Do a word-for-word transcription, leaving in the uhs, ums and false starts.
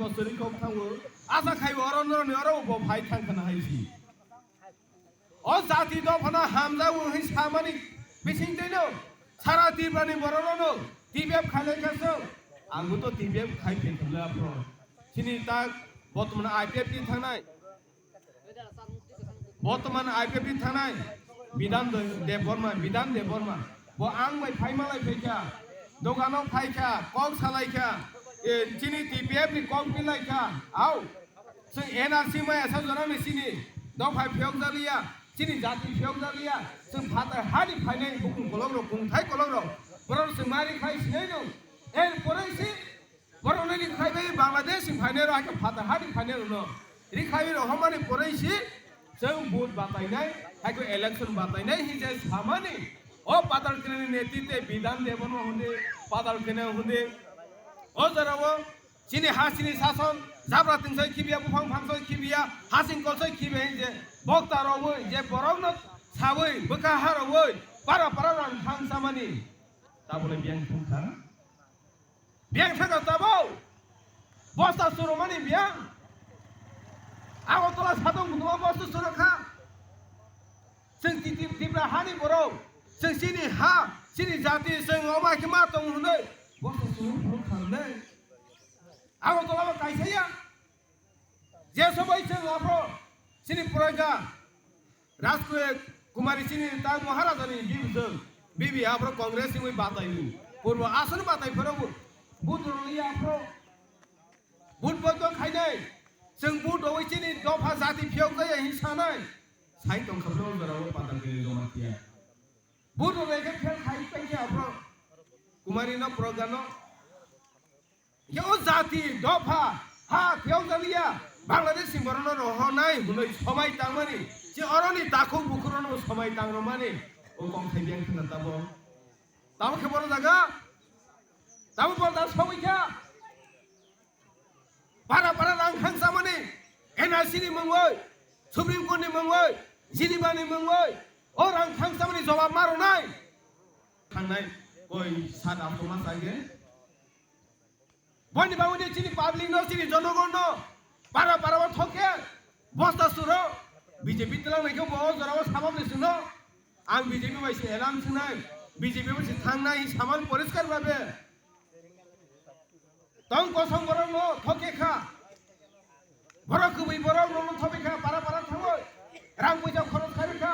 Bosori kok thango. Asa khai oro noroni oro bo phai thang khana hai si. O jati dophano hamjago hwnwi samani bisingtwino sara Tiprani borokno T P F khailai kha chwng. Angbo to T P F khai phinthumle aphro. Chini tak botoman I P F ni thangnai. Botoman I P F ni thangnai Bidan De-, Debbarma, Bidan Debbarma. Bo ang bai phai malai phai kha, dogano phai kha, kok salai kha, e, chini T P F ni kok pilai kha. Au, chwng N R C maya sa jorani chini dopha phiyok jaliya, chini jati phiyok jaliya, chwng phatar hani phainai bukung kolok rok, kungthai kolok rok, borok chwng mari khai sinai no. Er poroi si Borokno rikhaiwi Bangladesh ni phainai rok, haikhe phatar hani phainai rokno rikhaiwi rohormani poroi si chwng vote batainai, haikhe election batainai hinwi je samani. O Patal Kena ni netritwe Bidan Debbarma hwnwi, Patal Kena hwnwi. O jorao chini ha chini sason jabra tingsoi khibiya, buphang phangsoi khibiya, hasing kolsoi khibiya hinwi je bokta rogwi je borokno sawi bwkha ha rogwi para para rang thang samani. Tabole biyang thang thang. Biyang thangkha tabok. Bosta churumani biyang. Agartala satong butuma bosta churukha. Chwng Titi-, Tipra hani borok. Chwng chini ha, chini jati, chwng omo hai khe ma tong hwnwi. Bosta churung phuru kha hwnwi. Agartala bo kaisa ya. Je sobai chwng aphro chini poroida Rajkumari chini ta Maharajani bibi chwng bibi aphro Congress ni wi batai purbo aswk batai phoro bo vote rwli aphro vote boycott khainai chwng vote rwwi chini dopha jati phiyok jaya hin sanai sai tongkha bro jora o Patal Kena ni Jamatia vote rwwi khe phel khai tongkha aphro Kumari no program no Yo jati dopha ha phiyok jaliya Bangladesh ni borokno rohornai hwnwi somai tangmani je oroni takhuk bukhuk rokno somai tangrwmani o kok thai biyang thangna tabok. Tabok khe borok jaga tabok borok da sogwi kha para para rang khang chamani N R C ni mungwi Supreme Court ni mungwi Geneva ni mungwi o rang khang chamani jawab ma rwnai thangnai koi sat aphro ma chai khe. Boni bagwi chini public no chini jonogon no para para o thokke bosta suro B J P twlang naikhe bo o jora o sabam ni sino ang B J P bai se elam sinai B J P bai se thangnai saman poriskar babe tong kosong borok no thokke kha borok kubui borok no thokke kha para para thangoi rang puisa khoros kharwi kha